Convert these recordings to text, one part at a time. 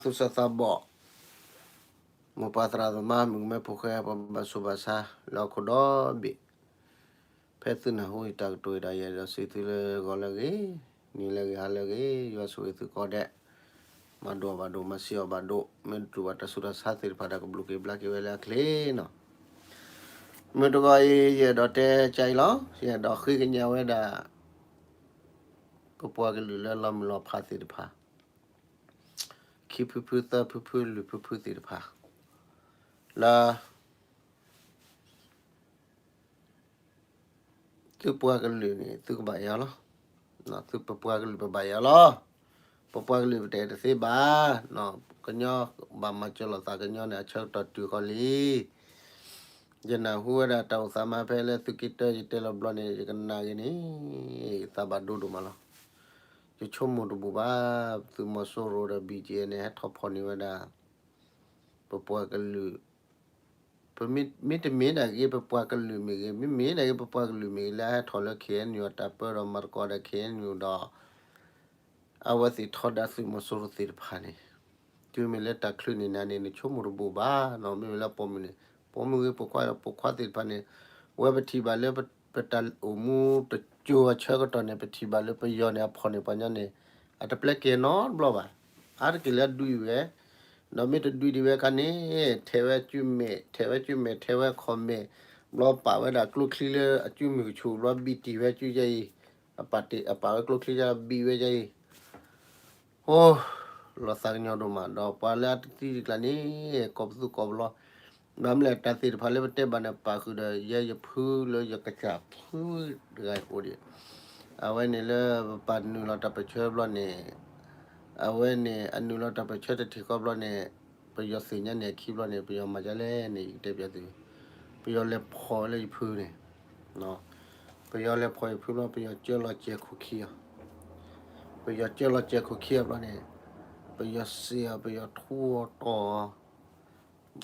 သူၣ်စၢ်သးဘီၣ်, မိၢ်ပၢ်သရၣ်သမါ မုၣ်ကမဲဖိဃဲ ပှၤဘၣ်ဆူးဘၣ်ဆါ လၢဟီၣ်ခိၣ်ဒီဘ့ၣ်, ဖဲသုနၢ်ဟူယတၢ်ကတိၤဒီး ယအဲၣ်ဒိးစံးသုလၢဂီၤလၢအဂ့ၤ, နံၤလၢအဂ့ၤ ဟါလၢအဂ့ၤ, ယွၤဆိၣ်ဂ့ၤသုကိးဂၤဒဲး, မၤဒိၣ်ဘၣ်ဒိၣ် မၤစံၣ်အီၣ်ဘၣ်ဒိၣ်, မ့ၢ်တတူၢ်ဘၣ်တၢ်ဆူးတၢ်ဆါသ့ၣ်တဖၣ်ဒီး ကဘျုးက့ၤဘျါက့ၤဝဲလၢအချ့နီၤ. မုၢ်တဂီၤအံၤ ယအဲၣ်ဒိးတဲကါအံၤလီၤ. ယအဲၣ်ဒိးဃ့ကညးဝဲဒၣ် ပပှၤကလုာ်လၢလီၤမုၢ်လီၤဖးသ့ၣ်တဖၣ်, ခံဖုဖု သၢဖုဖု လွံၢ်ဖုဖုသ့ၣ်တဖၣ်, လၢ သုပှၤကလုာ်န့ၣ် သုကဘၣ်အဲၣ်အီၤလီၤ. သုပပှၤကလုာ်ပဘၣ်အဲၣ်အီၤလီၤ. ပပှၤကလုာ်ပတအဲၣ်တသ့ဘၣ်. ကညီဘၣ်မၤစၢၤလိာ်သးကညီန့ၣ် အဆၢကတီၢ်တုၤဃီလံ. ယနၢ်ဟူဝဲဒၣ်တၢ်အိၣ်သးမးဖဲလၢသုးက့တၢ ယတဲလီၤဘျီန့ၣ် ယကနၣ်ဂ့ၤန့ၣ် ယသးဘၣ်ဒိဒိၣ်မးလီၤ. ယဆိကမိၣ်တဘူၣ်ဘၣ်, သုးမီၤစိရိၤဒီး ဘံၣ်ကၠံ န့ၣ် ဟဲထီၣ်ဖီၣ်န့ၢ်ဝဲဒၣ် ပပှၤကလုာ် ပမ့ၢ် မ့တမ့ၢ်ဒၣ်ဂ့ၤ ပပှၤကလုာ်မ့ၢ်ဂ့ၤ, မ့မ့ၢ်ဒၣ်ဂ့ၤ ပပှၤကလုာ်မ့ၢ်ဂ့ၤ လၢအဟဲထီၣ်လၢ ခ့ၣ်အဲၣ်ယူၣ် အတၢ်ပၢဒီးမၤသကိးဒီး ခ့ၣ်အဲၣ်ယူၣ် ဒီး အဝဲသ့ၣ်ထီဒါသုးမီၤစိရိၤသ့ၣ်တဖၣ်န့ၣ်, တုၤမ့ၢ်လၢတၢ်ချုးန့ၢ်နၤန့ၣ် နဆိကမိၣ်တဘူၣ်ဘၣ်နီၤ. မ့မ့ၢ်လၢပိာ်မုၣ်န့ၣ် ပိာ်မုၣ်ဂ့ၤ ပိာ်ခွါ ပိာ်ခွါသ့ၣ်တဖၣ်န့ၣ်, ဝဲပထံၣ်ဘၣ်လၢ ပတၢ်အိၣ်မူတစိၤအဆၢကတီၢ်န့ၣ် ပထံၣ်ဘၣ်လၢပယီၤန့ၣ် အဖီၣ်န့ၢ်ပှၤညီန့ၣ် အတပျဲက့ၤနီတဘျီဘၣ်. အါတက့ၢ်လၢအဒုးဝဲ, ဒီးမ့ၢ်တဒုးဒံးဝဲအခါန့ၣ် ထဲးဝဲအစုမဲာ်, ထဲးဝဲအစုမဲာ်, ထဲးဝဲခီၣ်မဲာ်, ဘျီပာ်ဝဲဒၣ်ကျိချံလၢအစုမုၢ်ကဆူၣ် ဘျီဘံၣ်တံၢ်ဝဲအစုယဲအံၤ, အပာ်တ့ၢ် အပာ်ဝဲကျိချံယဲ ဘံၣ်ဝဲယဲအံၤ အိ, လီၤသးကညီၤဒိၣ်မး ဒီးပှၤလၢအတသံတကျါန့ၣ် ကိးပသူကိးပလီ, ဘၣ်မနုၤလဲၣ်တၢ်သ့ၣ်တဖၣ်လၢပတဲဘၣ်န့ၣ် ပာ်ဃုာ်ဒီးယဲယဖုလၢယကစၢ်ဖုတဂၤအိၣ်ဒံး, အဝဲန့ၣ်လၢပပာ်နုာ်လီၤတၢ်ပၢၢ်ဆၢဘျီန့ၣ်, အဝဲန့ၣ် အနုာ်လီၤတၢ်ပၢၢ်ဆၢတထံၣ်ဃီဘျီန့ၣ်, ပယီၤသ့ၣ်ညါန့ၣ်အခံဘျီန့ၣ် ပယီၤမၤဒ်လဲၣ်န့ၣ် ယကတဲပျးသု, ပယီၤလဲၤဖီၣ်လၢယဖုန့ၣ် ပယီၤလဲၤဖီၣ်ယဖုဘျီ ပယီၤကၢလီၤစဲးခိၣ်ခံအီၤ, ပယီၤကၢလီၤစဲးခိၣ်ခံအီၤဘျီန့ၣ်, ပယီၤစံးအီၤ ပယီၤထူအီၤတီၢ်အီၤ,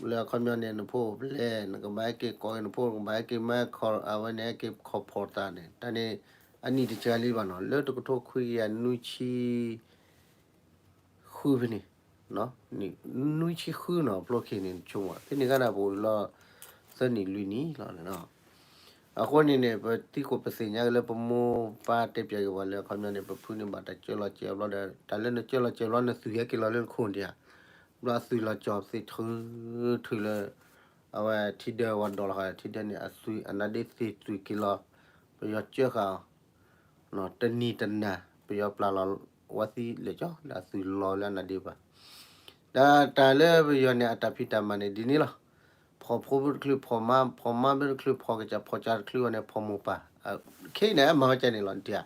လၢအခီပညီန့ၣ် နဖိအိၣ်ဖျဲၣ် နကဘၣ်ဟဲက့ၤကိးက့ၤနဖိ နကဘၣ်ဟဲက့ၤမၤခီၣ် အဝဲန့ၣ်ဟဲက့ၤခီၣ်ဖီၣ်သးန့ၣ် တၢ်န့ၣ် အနံၣ်တစှၤလံဘၣ်နီၤ လၢတကထိခွံကယၤနွံဆံ ဃုဖဲန့ၣ်, နွံဆံဃုနီၤ ဖျိခံန့ၣ် နဆိကမိၣ် ဖဲန့ၣ်ကဒၣ်ပအိၣ်လီၤ သၢနံၣ်လွံၢ်နံၣ်လီၤ. အဃိန့ၣ်န့ၣ် ပသံကွၢ်ပသ့ၣ်ညါက့ၤလၢပမိၢ်ပၢ်တဲပျးက့ၤပှၤလၢအခီပညီန့ၣ် ပဖုန့ၣ်ဘၣ်တၢ်ကၢလီၤစဲးဘျီဒီး တၢ်လၢနကၢလီၤစဲးဘျီ နသုးဟဲက့ၤလီၤလၢနခိၣ်ဒံးဧါ, ဘျီအသုးလီၤကၠီၤသ့ၣ်ထုထုလၢ အဝဲထံဒၢဝဲဒိးလီၤဃာ်ထံဒၢန့ၣ် အသုးအနါဒ့သ့ၣ်သုးက့ၤလီၤ, ပယီၤကၢဃာ်အီၤ တနံၤတနၤ ပယီၤပျၢ်လီၤဝဲသံလၢာ်ကၠီ ဒီးအသုးလီၤလၢအနါဒ့ဘၣ်, ဒီးတၢ်လၢပယီၤန့ၣ် အတၢ်ဖံးတၢ်မၤန့ၣ် ဒ်န့ၣ်လီၤ. ဖီၣ်ဖိဘၣ်တချုးဖီၣ်မါ, ဖီၣ်မါဘၣ်တချုးဖီၣ်ကစၢ်, ဖီၣ်ကစၢ်တချုးဝဲန့ၣ် ဖီၣ်မိၢ်ပၢ်, ခဲအံၤန့ၣ် အမၤဝဲကဲန့ၣ်လီၤ နထံၣ်ဧါ.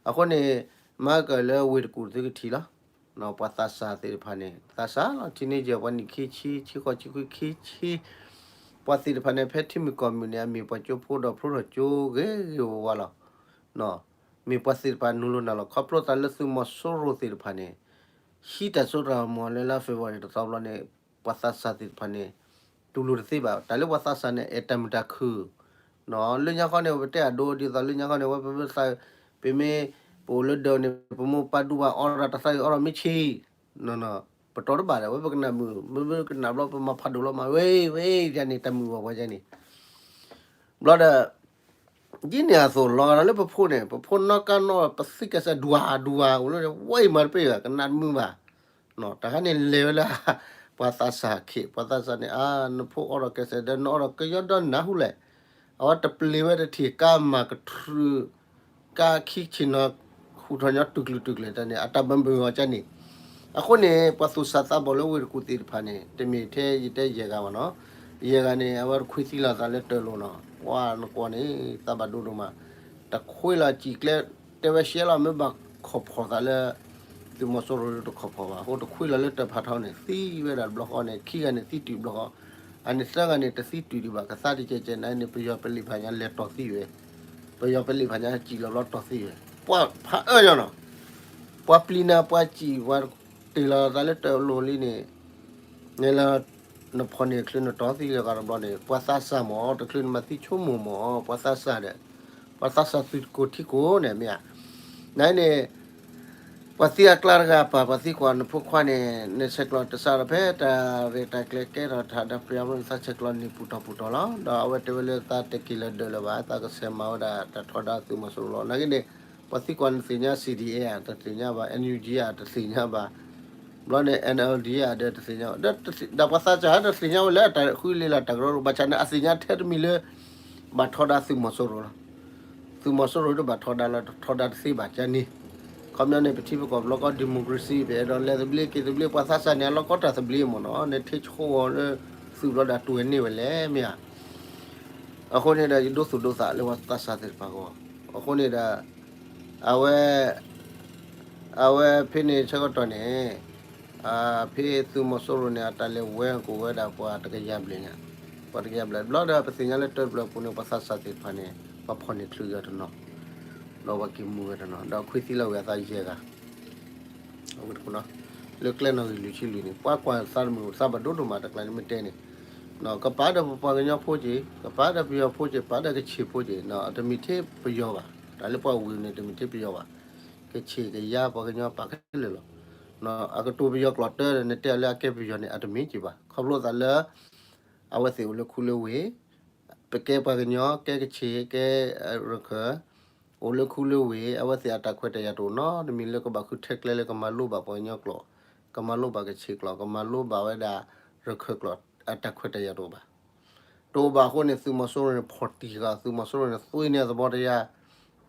အဃိန့ၣ် မၤကၢၢ်လၢဝ့ၢ်တကူၣ်သုကထံၣ်လီၤ. ပှၤသးစၢ်သ့ၣ်တဖၣ်န့ၣ် သးစၢ်လီၤ teenager ပှၤနံၣ်ခံဆံ, ဆံဃိး, ဆံခွံ, ခံဆံ, ပှၤသ့ၣ်တဖၣ်န့ၣ် ဖဲထံမုၢ်ကီၢ်မုၢ်န့ၣ် အမ့ၢ်ပှၤကၠိဖိဒီးဖျိထီၣ်ကၠိဂ့ၤဂ့ၤဝါဝါလီၤ. မ့ၢ်ပှၤသ့ၣ်တဖၣ်နုာ်လီၤနုာ်လီၤ ခီဖျိသးလၢသုးမီၤစိရိၤသ့ၣ်တဖၣ်န့ၣ် ဟံးတၢ်စိတၢ်ကမီၤလၢလါ February တသီဘျီန့ၣ် ပှၤသးစၢ်သ့ၣ်တဖၣ်န့ၣ် တူၢ်လိာ်တသ့ဘၣ်. တၢ်လၢပှၤသးစၢ်န့ၣ် အဲၣ်တၢ်မုာ်တၢ်ခုၣ် လၢညါခီန့ၣ် ပတဲအဒိဒ်သိးလၢညါခီန့ၣ် ဝဲပမ့ၢ်သး ပမ့ၢ် ပအိၣ်လၢဒၢးန့ၣ် ပမိၢ်ပၢ်ဒူဘၣ်အီဒီးတၢ်သးအံၤအီဒီးမ့ၢ်ဆံး ပတီၢ်တဘၣ်ဒီး ဝဲပကနၣ်မုာ် မ့မ့ၢ်ကနၣ်ဘျီ ပမၤဖးဒိၣ်လီၤမး ဝဲ ဝဲ ယၤန့ၣ် တၢ်မုာ်ဝဲပှၤယၤန့ၣ် ဘျီဒီး ဒ်န့ၣ်အသိးလီၤလၢပဖိန့ၣ် ပဖိနီၢ်ကါနီၢ် ပသံကစၢ်ဒွးဒွး အိၣ်လၢဝဲအံၤမၤတပ့ၢ်ဘၣ် ကနၣ်တမုာ်ဘၣ် တၢ်ခါန့ၣ်လဲၤဝဲလၢ ပှၤသးစၢ်ခံး ပှၤသးစၢ်န့ၣ် အါ နဖိအီဒီးကဲစဲးဒီး နအီဒီးကယီဒီးနၢ်ဟူလဲၣ် အဝဲတပျံၤဝဲတထံၣ် ကါမၤကထြူ ကါခံဆ့ၣ်နီၤ ဟူထီၣ်ညီတုၤကျုာ်တုၤကျဲၤတၢ်န့ၣ် အတၢ်ဘၣ်မုာ်အီၤကန့ၣ် အဃိန့ၣ် ပှၤသူၣ်စၢ်သးဘီၣ်လၢဝ့ၢ်တကူၣ်သ့ၣ်တဖၣ်န့ၣ် တမ့ၢ်ထဲယတဲယဲၢ်ဂၤဘၣ်နီၤ ယဲၢ်ဂၤန့ၣ် အဝဲတခွံသံလီၤသးလၢတၢ်လိၤနီၤ ကွၢ်နကွၢ်န့ၣ် သးဘၣ်ဒိဒိၣ်မး တခွံလီၤစံၣ်ကျဲ တဲဝဲရှဲလီၤ မ့ၢ်ဘၣ်ခီၣ်ဖီၣ်သးလၢ သုးမီၤစိရိၤတခီၣ်ဖီၣ်ဘၣ် အဃိတခွံလီၤလၢတၢ်ဖးထီန့ၣ် သံဝဲဒၣ်တဘျီဃီန့ၣ် ခံဂၤန့ၣ်သံတုၤတဘျီဃီ အန့ၣ်သၢဂၤန့ၣ် တသံတုၤဒံးဘၣ် ကသါတကဲးကဲးန့ၣ်န့ၣ် ပယီၤပလ့ၣ်ဖးညါလဲၤတီၢ်သံဝဲ ပယီၤပလ့ၣ်ဖးညါစံၣ်လီၤဘျီတီၢ်သံဝဲ ပှၤဖးအၢညီနီၤ ပှၤပျံၤနၤပှၤစံၣ်ပှၤတ့ၢ်လီၤသးလၢတၢ်လိၤလံန့ၣ် န့ၣ်လၢ နဖီၣ်န့ၢ်ချုးနတီၢ်သံလၢဂၤတဘျီန့ၣ် ပှၤသးစၢ်မၢ် တချုးနမၤသံဆိကမိၣ်မၢ် ပှၤသးစၢ်ဒီး ပှၤသးစၢ်သုးကိၢ်ထံကိၢ်န့ၣ်မ့ၢ်ဧါ နန့ၣ် ပှၤသံအကျါတဂၤပာ် ပှၤသံကွၢ်နဖိခွါန့ၣ် နဆဲးကျိးတစးဒီးဖဲတၢ်ရဲၣ်တၢ်ကျဲၤကဲထီၣ်တၢ်ဒီးပယီၤမ့ၢ်သးဆဲးကျိးန့ၣ်ပူၤတီၢ်ပူၤတီၢ်လီၤ. ဒီးအဝဲတဲဝဲလၢသးတက့ၤလၢဒၢးလၢၤဘၣ် သးကဆဲးမၤဝဲဒၣ်တၢ်ထီဒါသုးမီၤစိရိၤလီၤ. နာ်က့န့ၣ် ပှၤသံကွၢ်န့ၣ်သ့ၣ်ညါ C D A ဧါ တသ့ၣ်ညါဘၣ် N U G ဧါ တသ့ၣ်ညါဘၣ် ဘျီန့ၣ် N L D ဧါ ဒီးတသ့ၣ်ညါဘၣ် ဒီးပှၤသးစၢ်တသ့ၣ်ညါဝဲလၢတၢ်ဃုလ့လၢတၢ်ကရၢကရိ ဘၣ်ဆၣ်န့ၣ် အသ့ၣ်ညါထဲတမံၤလၢ ဘၣ်ထီဒါသုးမီၤစိရိၤလီၤ. သုးမီၤစိရိၤတဘၣ်ထီဒါလီၤ ထီဒါတသ့ဘၣ်ကန့ၣ် ခီပညီန့ၣ် ပထံပကီၢ်ဘျီကီၢ် democracy ပအဲၣ်ဒိးလဲၤသဘျ့က့ၤသဘျ့ ပှၤသးစၢ်န့ၣ် အလီၢ်ကီတၢ်သဘျ့မ့ၢ်နီၤ နထ့ဆိဝဲလၢ သုးဘျီဒီးတူၢ်ဝဲန့ၢ်ဝဲလဲၣ် မ့ၢ်ဧါ. အဃိန့ၣ်ဒီး ယဒိသူၣ်ဒိသးလၢပှၤသးစၢ်သ့ၣ်တဖၣ်အဂီၢ် အဃိန့ၣ်ဒီး အဝဲ အဝဲဖဲန့ၣ်ဆၢကတီၢ်န့ၣ် ဖဲသုးမီၤစိရိၤန့ၣ် အတၢ်လဲၤဝဲကအိၣ်ဝဲဒၣ်ပှၤတကယၤဘျဲၣ်ညါ ပှၤတကယၤဘျဲၣ် ဘျီဒီးပသ့ၣ်ညါလၢတၢ်ဘျၢပူၤန့ၣ် ပှၤသးစၢ်သ့ၣ်တဖၣ်န့ၣ် ပှၤဖီၣ်န့ၢ်ချုးဂၤတနီၤ ဒီးပှၤက့ၤမူဂၤတနီၤ ဒီးခွံသံလီၤဝံၤအသးယဲၢ်ဂၤ အဝဲတပူၤနီၤ လၢကျဲနီၣ်ဂံၢ်လွံၢ်ဆံလွံၢ်န့ၣ် ပှၤကွၢ်သးတမုာ်သးဘၣ်ဒိဒိၣ်မးတကျါန့ၣ်မ့ၢ်တဲန့ၣ် ကပာ်ဒီးပပှၤကညီဖိက့ၤ ကပာ်ဒီးပယီၤဖိက့ၤ ပာ်ဒီးကဆ့ၣ်ဖိက့ၤ အတမ့ၢ်ထဲပယီၤဘၣ် တၢ်လၢပှၤဝံၤန့ၣ် တမ့ၢ်ထဲပယီၤဘၣ် ကဆ့ၣ်ကယါပှၤကညီပာ်ခဲလၢာ်လီၤ. အကတိၤပယီၤကျိာ်တၢ်ဒီး နတဲအီၤလၢအကဲပယီၤန့ၣ် အတမ့ၢ်က့ၤဘၣ် ခီဖျိသးလၢ အဝဲသ့ၣ်အိၣ်လၢခူလၢဝ့ၢ် ပကဲပှၤကညီ ကဲကဆ့ၣ် ကဲရခၢၣ် အိၣ်လၢခူလၢဝ့ၢ် အဝဲသ့ၣ်အတၢ်ခွဲးတၢ်ယာ်တအိၣ်နီတမံၤလၢကဘၣ်ဃုထၢကျဲလၢကမၤလိဘၣ်ပှၤကညီကျိာ် ကမၤလိဘၣ်ကဆ့ၣ်ကျိာ် ကမၤလိဘၣ်ဝဲဒၣ်ရခၢၣ်ကျိာ် အတၢ်ခွဲးတၢ်ယာ်တအိၣ်ဘၣ်. တအိၣ်ဘၣ်အဃိန့ၣ် သုးမီၤစိရိၤန့ၣ် ဖီၣ်တံၢ်ဃာ် သုးမီၤစိရိၤန့ၣ် သွံၣ်န့ၢ်အသဘီတယါ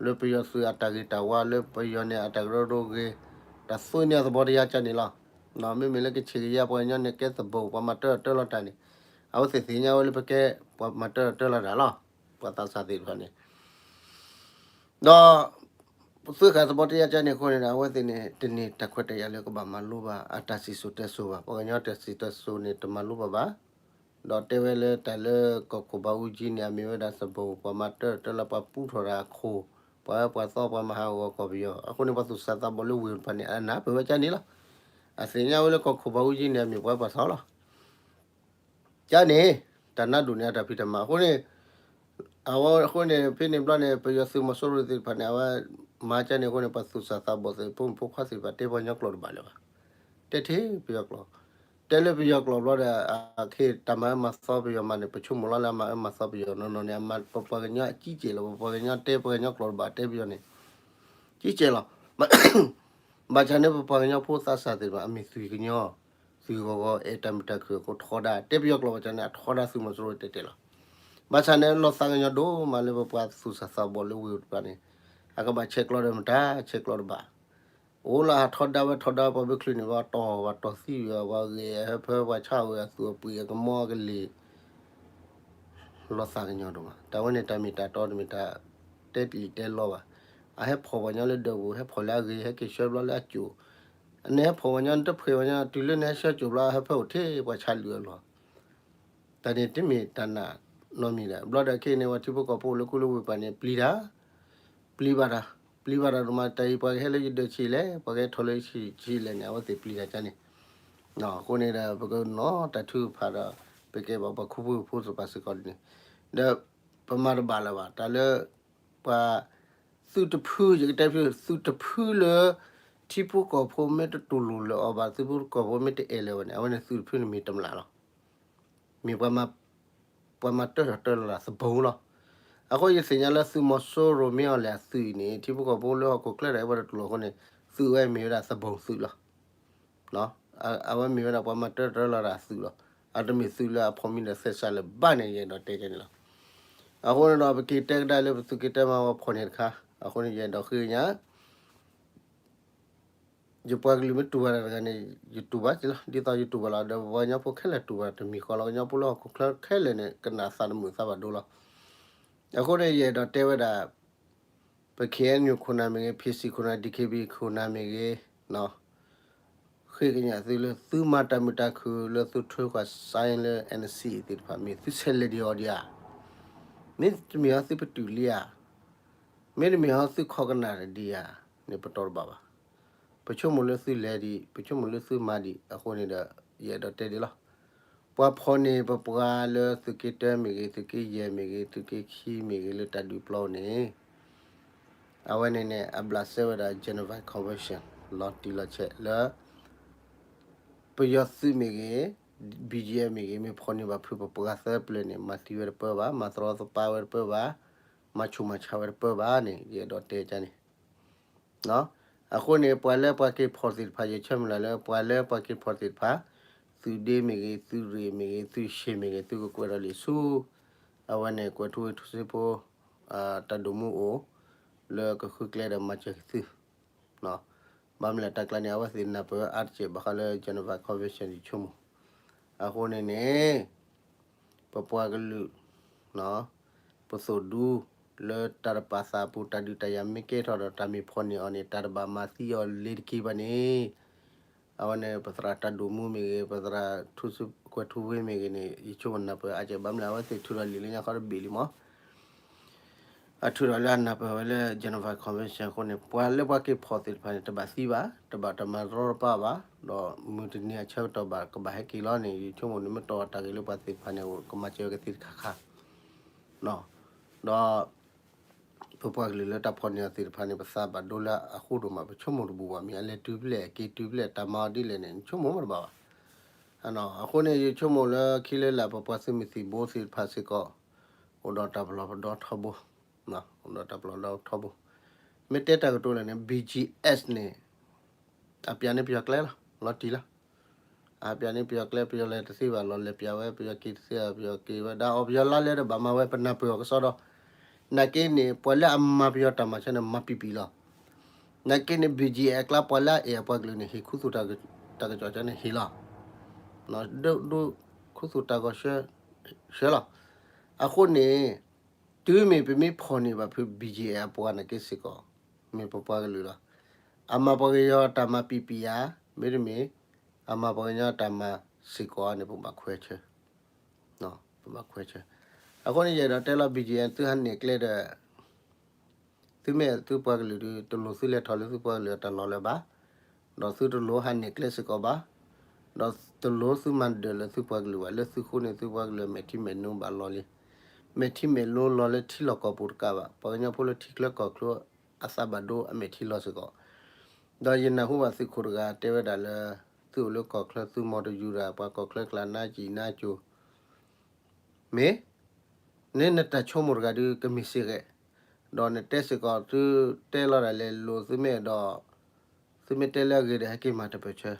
လၢပယီၤသုးအတၢ်ဂ့ၤတၢ်ဝါ လၢပယီၤန့ၣ်အတၢ်ကရၢကရိဂ့ၤ တၢ်သွံၣ်န့ၢ်အသဘီတယါကန့ၣ်လီၤ. မ့မ့ၢ်လၢကဆ့ၣ်ကယါပှၤကညီန့ၣ် ကဲသဘိၣ် ပှၤမၤတၢ်အီၣ်တၢ်အီလီၤတၢ်န့ၣ် အဝဲသ့ၣ်သ့ၣ်ညါဝဲလၢပကဲပှၤမၤတၢ်အီၣ်တၢ်အီလီၤတၢ်လီၤ. ပှၤသးစၢ်သ့ၣ်တဖၣ်န့ၣ် ဒီး သွံၣ်ဃာ်သဘီတယါကန့ၣ်အဃိန့ၣ်ဒီး အဝဲသ့ၣ်န့ၣ် တန့ၢ်တၢ်ခွဲးတၢ်ယာ်လၢကဘၣ်မၤလိဘၣ် အတၢ်စံၣ်စိၤတဲစိၤဘၣ် ပှၤကညီတၢ်စံၣ်စိၤတဲစိၤန့ၣ် တမၤလိဘၣ်ဘၣ်. ဒီးတဲဝဲလၢတၢ်လၢကီၢ်ခိၣ်ဘးအူကၠံန့ၣ် အမ့ၢ်ဝဲဒၣ်သဘိၣ် ပှၤမၤတၢ်အီၣ်တၢ်အီလီၤ ပှၤပူထီၣ်တၢ်အခိၣ် ပှၤအၢပှၤသီပှၤမၤဟးဂီၤကီၢ်ပယီၤ အဃိန့ၣ် ပှၤသူၣ်စၢ်သးဘီၣ်လၢဝ့ၢ်တဖၣ်န့ၣ် အနၢ်ပၢၢ်ဝဲကန့ၣ်လီၤ. အသ့ၣ်ညါဝဲလၢကီၢ်ခိၣ်ဘးအူကၠံန့ၣ် အမ့ၢ်ပှၤပှၤသီလီၤ. ကန့ၣ် တၢ်နါဒိၣ်န့ၣ် အတၢ်ဖံးတၢ်မၤအဃိန့ၣ် အဝဲအဃိန့ၣ် ဖဲန့ၣ်ဘျီန့ၣ် ပယီၤသုးမီၤစိရိၤသ့ၣ်တဖၣ်န့ၣ် အဝဲမၤကန့ၣ်အဃိန့ၣ် ပှၤသူၣ်စၢ်သးဘီၣ်သ့ၣ် ဖိမုၣ်ဖိခွါသ့ၣ်တဖၣ် တဲပှၤကညီကျိာ်တဘၣ်လၢၤဘၣ်. တဲထဲပယီၤကျိာ် တဲလၢပယီၤကျိာ်ဘျီဒီး အခ့တၢ်မၤအၢမၤသီပယီၤမးန့ၣ် ပဆိကမိၣ်လီၤလၢအမၤအၢမၤသီပယီၤနီၢ်နီၢ်န့ၣ် ပပှၤကညီအကံကဲလီၤ ပပှၤကညီတဲပှၤကညီကျိာ်တဘၣ်တဲပယီၤန့ၣ် ကံကဲလီၤ. ဘၣ်ဆၣ်န့ၣ် ပပှၤကညီဖိသးစၢ်သ့ၣ်တဖၣ် အမ့ၢ်သုးကညီ သုးဂီၤဂီၤအဲၣ်တၢ်မုာ်တၢ်ခုၣ်အဃိထီဒါ တဲပယီၤကျိာ်ဘၣ်ဆၣ်န့ၣ် အထီဒါသုးမီၤစိရိၤတဲတဲလီၤ. ဘၣ်ဆၣ်န့ၣ် လီၤသးကညီၤဒိၣ်မးလၢပပှၤသူၣ်စၢ်သးဘီၣ်လၢဝ့ၢ်တဖၣ်န့ၣ် အကဘၣ်ဆဲးကျိးဒီးမတၤ ဆဲးကျိးတဘၣ် အိၣ်လၢအထီဒါဝဲထီဒါပှၤဘုချုးန့ၣ် ပှၤတီၢ်ပှၤတီၢ်သံဝဲ ပှၤဂဲၤအဟၢဖၢ ပှၤဆါဝဲအသူၣ်အပှံၤအကမီအကလ့ၢ် လီၤသးကညီၤဒိၣ်မး တၢ်ဝဲန့ၣ် တၢ်မ့ၢ်တၢ်တီတမ့ၢ်တၢ်တဲလံာ်တဲလီဘၣ်. အဟဲဖီၣ်ပှၤကညီလၢဒၢးပူၤ ဟဲဖီၣ်လၢအဂ့ၤ ဟဲက့ၤဆှၢဘျီလၢအကိာ် နဟဲဖီၣ်ပှၤကညီ နတဖှဲးပှၤကညီ တုၤလၢနဟဲဆှၢကိာ်ဘျီ အဟၢဖၢအိၣ်ထဲပှၤဆါလုၢ်အလီၢ် တၢ်န့ၣ်တမ့ၢ်တၢ်နာ်နီတမံၤဒီး ဘျီဒီးခဲအံၤန့ၣ် ပှၤထံဖိကီၢ်ဖိလၢခူလၢဝ့ၢ်ပၤန့ၣ် ပျံၤတၢ် ပျံၤဘၣ်တၢ် ပျံၤဘၣ်တၢ်ဒိၣ်မး တၢ်အံၤပှၤကဟဲလၢယဒၢးဆံးလဲၣ် ပှၤကဟဲထီၣ်လၢဆံးလဲၣ်န့ၣ် အဝဲသ့ၣ်ပျံၤတၢ်ကန့ၣ် အဃိန့ၣ်ဒီး ပကနီၤတၢ်ထုကဖၣ်ဒီး ပကဲဘၣ်ပှၤခူဖိဖိသ့ၣ်တဖၣ်စ့ၢ်ကီးဒ်န့ၣ် ဒီး ပမၤတဘၣ်လၢၤဘၣ် တၢ်လၢ ပှၤ သုးတဖု ယကတဲဖု သုးတဖုလၢ ထံဖိကီၢ်ဖိမ့ၢ်တတူၢ်လိာ်လၢၤအီၤဘၣ် ထံဖိကီၢ်ဖိမ့ၢ်တအဲၣ်လၢၤဘၣ်န့ၣ် အဝဲန့ၣ်သုးတဖုန့ၣ်မ့ၢ်တမျၢ်လီၤ. မ့ၢ်ပှၤမၤ ပှၤမၤတၢထီၣ်တၢလီၤတၢ်သဘိလီၤ. အဃိယသ့ၣ်ညါလၢသုးမီၤစိရိၤမ့ၢ်အီၤလဲၣ်အသုးအံၤန့ၣ် ထံဖိကီၢ်ဖိလၢဟီၣ်ခိၣ်ချၢတၢ်အံၤပှၤတတူၢ်လိာ်အဃိန့ၣ် သုးဝဲမ့ၢ်ဝဲဒၣ်သဘိသုးလီၤ. အဝဲမ့ၢ်ဝဲဒၣ်ပှၤမၤတၢထီၣ်တၢလီၤတၢ်အသုးလီၤ. အတမ့ၢ်သုးလၢအဖီၣ်မံဒီးသဲစးလၢၤဘၣ်န့ၣ် ယအဲၣ်ဒိးတဲကဲန့ၣ်လီၤ. အဃိန့ၣ်ဒီး ပက့ၤတဲကဒါလၢပသုးက့ၤတဲမၤဝဲဖီၣ်န့ၣ်တခါ အဃိန့ၣ် ယအဲၣ်ဒိးဃ့ကညး ယပှၤကလုာ်မ့ၢ်တူၢ်ဘၣ်တၢ်တဂၤန့ၣ် ယတူၢ်ဘၣ်က့ၤလီၤ. ဒ်သိးယတူၢ်ဘၣ်လီၤ ဒီးပှၤကညီဖိခဲလၢာ်တူၢ်ဘၣ်တမံၤဃီလီၤ. ကညီဖိလၢဟီၣ်ခိၣ်ချၢခဲလၢာ်န့ၣ် ကနၣ်သးတမုာ်သးဘၣ်ဒိလီၤ. အဃိန့ၣ် ယအဲၣ်ဒိးတဲဝဲဒၣ် ပ K N U ခိၣ်နၢ်မ့ၢ်ဂ့ၤ P C ခိၣ်နၢ် D K B A ခိၣ်နၢ်မ့ၢ်ဂ့ၤ ဃ့ကညးသုလၢသုမၤတၢ်မုာ်တၢ်ခုၣ်လၢသုထုးကွၢ် sign လၢ N C A သ့ၣ်တဖၣ် မ့ၢ်သုဆဲးလဲၤဒံးအီၤဒံးဧါ. မ့တမ့ၢ်ဟီသုပတုာ်လံဧါ. မ့တမ့ၢ်ဟီသုခိးကနၣ်ဒံးဧါ. န့ၣ်ပတီၢ်တဘၣ်ဘၣ်. ပဆိကမိၣ်လၢသုလဲၤဒံး ပဆိကမိၣ်လၢသုမၤဒံး အဃိန့ၣ်ဒီး ယအဲၣ်ဒိးတဲဒ်လီၤ. ပှၤဖီၣ်န့ၢ်ပပှၤလၢသုးက့တၢမ့ၢ်ဂ့ၤ သုးက့ယဲၢ်မ့ၢ်ဂ့ၤ သုးက့ခံမ့ၢ်ဂ့ၤ လၢတၢ်ဒုးပျီန့ၣ် အဝဲန့ၣ်န့ၣ် အဘျးစဲဝဲဒၣ် Geneva Convention လီၤတံၢ်လီၤဆဲးလၢ ပယီၤသုးမ့ၢ်ဂ့ၤ, B G F မ့ၢ်ဂ့ၤ, မ့ၢ်ဖီၣ်န့ၢ်ဘၣ်ဖုးပပှၤသၢပျၢၤန့ၣ် မၤသံဝဲတပၢၢ်ဘၣ်, မၤတရီတပါဝဲတပၢၢ်ဘၣ်, မၤဆူးမၤဆါဝဲတပၢၢ်ဘၣ်န့ၣ် ယအဲၣ်ဒိးတဲကန့ၣ် အဃိန့ၣ် ပှၤလၢပှၤက့ၤဖီၣ်သ့ၣ်တဖၣ် ယဆၢမုၢ်လၢ်လၢ ပှၤလၢပှၤက့ၤဖီၣ်သ့ၣ်တဖၣ်, သုးဒ့မ့ၢ်ဂ့ၤ, သုးရ့ၣ်မ့ၢ်ဂ့ၤ, သုးရှ့ၣ်မ့ၢ်ဂ့ၤ, သုကကွဲးထီၣ်လံာ်ဆူ အဝဲန့ၣ် ကွဲၤထူဝ့ထူစ့ဖိ တၢ်ဒိၣ်မူအိၣ် လၢကဃုကျဲဒီးမၤစၢၤက့ၤသု ဘၣ်မနုၤလဲၣ် တၢ်ကျါန့ၣ် အဝဲသ့ၣ်နၢ်ပၢၢ်အါတက့ၢ် ဘၣ်ဃးလၢ Geneva Convention ယဆိကမိၣ်. အဃိန့ၣ်န့ၣ် ပပှၤကလုာ် ပသိၣ်ဒူ လၢတၢ်တပာ်သးအပူၤ တၢ်ဒုးတၢ်ယၤမ့ၢ်ကဲထီၣ်ဒီး တၢ်မ့ၢ်ဖီၣ်န့ၢ်အီၤန့ၣ် တၢ်တဘၣ်မၤသံအီၤလ့ၤတက့ၢ်ဘၣ်န့ၣ် အဝဲန့ၣ် ပသရၣ်တၢ်ဒိၣ်မူမ့ၢ်ဂ့ၤ, ပသရၣ်ထူစ့ကွဲၤထူဝ့မ့ၢ်ဂ့ၤန့ၣ် ယဆိကမိၣ်နၢ်ပၢၢ်အါကဲ ဘၣ်မနုၤလဲၣ် အဝဲသ့ၣ်ထုးထီၣ်လံာ်လၢညါခီတဘ့ၣ်လံမး အထုးထီၣ်လၢအနၢ်ပၢၢ်ဝဲလၢ Geneva Convention အဃိန့ၣ် ပှၤလၢပှၤက့ၤဖီၣ်သ့ၣ်တဖၣ်န့ၣ် တဘၣ်သံဘၣ်, တဘၣ်တၢ်မၤတရီတပါဘၣ်, ဒီးမုၢ်တနံၤအဆၢကတီၢ်ဘၣ် ကဘၣ်ဟဲက့ၤလီၤန့ၣ် ယဆိကမိၣ်န့ၣ် မ့ၢ်တီၢ်တၢ်ဂ့ၢ်လၢပှၤသ့ၣ်တဖၣ်န့ၣ် ကမၤစၢၤကသ့တခါခါ ဒီး ပပှၤကလုာ်လၢတၢ်ဖီၣ်န့ၢ်အီၤသ့ၣ်တဖၣ်န့ၣ် ပသးဘၣ်ဒိလၢအဃိဒိၣ်မး ပဆိကမိၣ်တဘူၣ်ဘၣ် မ့ၢ်အလဲၤတုၤဖဲလဲၣ် က့ၤတုၤဖဲလဲၣ် တၢ်မၤအီၤဒ်လဲၣ်န့ၣ် နဆိကမိၣ်မးတဘၣ်ဘၣ်. အဃိန့ၣ် ယဆိကမိၣ်လၢခံလၢလာ် ပပှၤသုးမုၢ်သံၣ်ဘိသ့ၣ်တဖၣ်စ့ၢ်ကီး အိၣ်ဒီးတၢ်ပလီၢ်ပဒီထီဘိ, အိၣ်ဒီးတၢ်ပလီၢ်ပဒီထီဘိ, မ့ၢ်တဲတၢ်ကတိၤလဲၣ်န့ၣ် B G S န့ၣ် အပျးန့ၢ်ပယီၤကျဲလီၤ လီၤတံၢ်လီၤ အပျးန့ၢ်ပယီၤကျဲ ပယီၤလဲၤတသ့ဘၣ်လီၤ လဲၤပျးဝဲ ပယီၤက့ၤတသ့ဘၣ် ပယီၤက့ၤဝဲဒၣ်အီၤ ပယီၤလါလဲဒီးဘၣ်မၤဝဲ ပနၢ်ပၢၢ်အီၤကစီဒီ, နာ်က့န့ၣ် ပှၤလၢအမၤပယီၤတၢ်မၤဆၢန့ၣ် မၤပံၤပံၤလီၤ. နာ်က့န့ၣ် B G F အကျါ ပှၤလၢအအဲၣ်အပှၤကလုာ်န့ၣ် ဟ့ၣ်ခူသူၣ်တၢ်ကစီၣ်န့ၣ် ဟ့ၣ်လီၤ. ဒိၣ်ဒိၣ်ခူသူၣ်တၢ်ကစီၣ် ဆှၢလီၤ. အဃိန့ၣ် တုၤမ့ၢ်ပမ့ၢ်ဖီၣ်န့ၢ်ဘၣ်ဖုး B G F အပှၤနာ်က့စ့ၢ်ကီး မ့ၢ်ပပှၤကလုာ်လီၤ. အမၤပှၤကညီတၢ်မၤပံၤပံၤဧါ, မ့တမ့ၢ် အမၤပှၤကညီတၢ်မၤစ့ၢ်ကီးဧါန့ၣ် ပဘၣ်ခွဲးဆၢ, ပဘၣ်ခွဲးဆၢ. အဃိန့ၣ် ယအဲၣ်ဒိးတဲလီၤ B G F သုဟးန့ၢ်ကျဲဒီး သုမ့ၢ်သုပှၤကလုာ်ဒီး တလိၣ်သုလဲၤထီၣ်လၢသုပှၤကလုာ်အတၢ်လီၢ်လၢၤဘၣ်, ဒီးသုတလိၣ်ဟးန့ၢ်ကျဲစ့ၢ်ကီးဘၣ်, ဒီးတလိၣ်သုမၤဒၢးလၢသုပှၤကလုာ်ဘၣ်, လၢသုဃိန့ၣ် သုပှၤကလုာ်အမဲာ်ထံမဲာ်နိဘၣ်လီၤလံ. မဲာ်ထံမဲာ်နိလီၤလၢထံလီၢ်ကီၢ်ပူၤတကးဘၣ်, ပှၤကညီဖိလၢထံချၢကီၢ်ချၢအသးဘၣ်ဒိအမဲာ်ထံလီၤစ့ၢ်ကီး. ဒီးယနၢ်ဟူဘၣ်သုးခိၣ်တဂၤတဲဝဲဒၣ်လၢ သုအိၣ်လၢကီၢ်ချၢသုမီၤတယူၤဒၣ် ပှၤကီၢ်ချၢကျါနါကံၣ်နါကိၤ မ့ၢ် နနတၢ်ဆိကမိၣ်တဂၤဒုးကမ့ၢ်စ့ၢ်ကီး, ဒီးနတဲစ့ၢ်ကီးသုတဲလီၤဒၣ်လဲာ်လိာ် သုမ့ၢ်အဲၣ်ဒိး, သုမ့ၢ်တဲလၢအဂ့ၤဒီး ဟဲက့ၤမၤတပၢၢ်ဆၢ,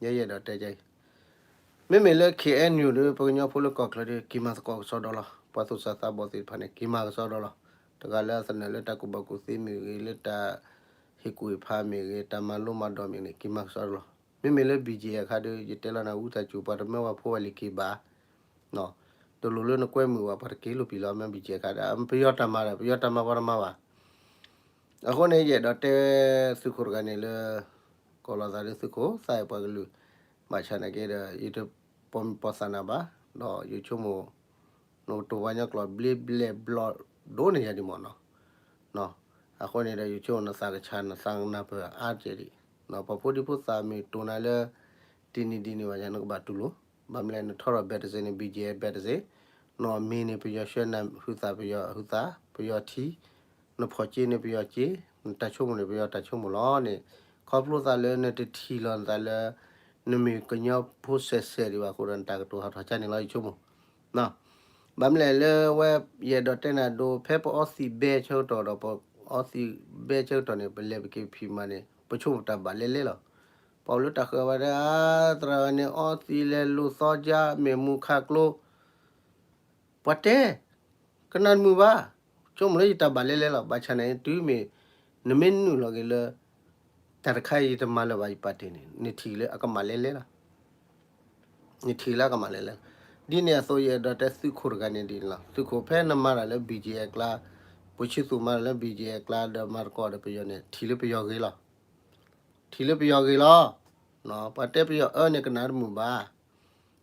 ယဲယအဲၣ်ဒိးတဲကဲအံၤ, မ့မ့ၢ်လၢ K N U ဒီး ပှၤကညီဖိလၢကီၢ်ချၢဒီး က့ၤမၤသကိးကစီဒီလီၤ. ပှၤသူၣ်စၢ်သးဘီၣ်သ့ၣ်တဖၣ်န့ၣ် က့ၤမၤကစီဒီလီၤ. တဂၤလၢအသနၢၣ်လၢတၢ်ကူၣ်ဘၣ်ကူၣ်သ့မ့ၢ်ဂ့ၤ, လၢတၢ်ဟ့ၣ်ကူၣ်ဟ့ၣ်ဖးမ့ၢ်ဂ့ၤ, တၢ်မၤလိမၤဒိးမ့ၢ်ဂ့ၤန့ၣ် က့ၤမၤကစီဒီလီၤ. မ့မ့ၢ်လၢ B G F အခါဒီး ယတဲလီၤနၤ ဝံသးစူၤ ပှၤတမၢဝဲဖိဝဲလံၤက့ၤဘၣ် တလိၣ်လၢနကွဲမုာ်ဘၣ် ပှၤတက့ၤလိာ်ပံာ်လီၤ မ့ၢ် B G F အခါဒီး ပယီၤတၢ်မၤဒီး ပယီၤတၢ်မၤပှၤတမၤဘၣ်. အဃိန့ၣ် ယအဲၣ်ဒိးတဲသုးခိၣ်တဂၤန့ၣ်လၢ ကိးလီၤသးလၢသုးခိၣ် သးအဲၣ်ပှၤကလုာ် ဘၣ်ဆၣ်နာ်က့ဒီး ယတပိာ်မုၣ်ပိာ်သးနၤဘၣ်, ဒီးယဆိကမိၣ် နကတိၤပှၤကညီကျိာ်ဘျ့ဘျဲၣ်ဘျီဒိၣ်န့ၢ်ယၤဒံးမ့ၢ်နီၤ. အဃိန့ၣ်ဒီး ယဆိကမိၣ်နသးကဆါ နသးနၢ်ပၢၢ်အါတက့ၢ်ဒံး, ပှၤဖိဒံဖိသၣ်မ့ၢ်တိၢ်နၤလၢ တနံၤဒ်န့ၣ်ဘၣ်ယၤ နကဘၣ်တူၢ်လိာ်, ဘၣ်မနုၤလဲၣ် နထီထီၣ် ဘက်တစ်စ့ န့ၣ် B G F ဘက်တစ်စ့, နီၢ်မ့ၢ်န့ၣ် ပယီၤဆှၢနၤဟုသး ပယီၤဟုသး ပယီၤထံ, နဖီၣ်က့န့ၣ် ပယီၤက့, နတၢ်ဆိကမိၣ်န့ၣ် ပယီၤတၢ်ဆိကမိၣ်လီၤန့ၣ်, ခီဖျိသးလၢနတထံၣ်လီၤနသးလၢ နမ့ၢ်ကညီဖိဆဲးဆဲးဒံးဘၣ်အဃိဒီး နတၢ်ကတိၤဟးထီၣ်ကန့ၣ်လီၤ ယဆိကမိၣ် ဘၣ်မနုၤလဲၣ်လၢဝဲ ယအဲၣ်ဒိးတဲနၤဒိ ဖဲပအီသံးဘဲဆၢကတီၢ်ဒီး ပအီသံးဘဲဆၢကတီၢ်န့ၣ် ပလဲၤပက့ၤဖံးမၤန့ၣ် ပဆိကမိၣ်တၢ်ဘၣ်လဲၤလဲၤလီၤ. ပှၤအိၣ်လၢတၢ်ဃၢၤဝဲဒၣ် သရၣ်န့ၣ် အီသံးလဲၤလိာ်သီကၠါ မဲာ်မူခးကျိ ပှၤတဲ ကနၣ်တမုာ်ဘၣ်, ဆိကမိၣ်လၢယတၢ်ဘၣ်လဲၤလဲၤလီၤ. ဘၣ်ဆၣ်န့ၣ် တုၤမ့ၢ် နမ့ၢ်နုာ်လီၤက့ၤလၢ တၢ်တခါအံၤယတမၤလၢၤဘၣ်ယပာ်တ့ၢ်န့ၣ် နထံၣ်လၢအကမၣ်လဲၤလဲၤလီၤ. နထံၣ်လၢအကမၣ်လဲၤလဲၤလီၤ. ဒ်န့ၣ်အသိးယအဲၣ်ဒိးတဲသုးခိၣ်တဂၤန့ၣ်ဒ်န့ၣ်လီၤ. သုးခိၣ်ဖဲနမၤတၢ်လၢ B G F အကျါ, ပူၤဆံသူးမၤတၢ်လၢ B G F အကျါ ဒီးမၤသကိးဒီးပယီၤန့ၣ် ထံၣ်လၢပယီၤဂ့ၤလီၤ. ထံၣ်လၢပယီၤဂ့ၤလီၤ. ပှၤတဲပယီၤအၢန့ၣ် ကနၣ်တမုာ်ဘၣ်.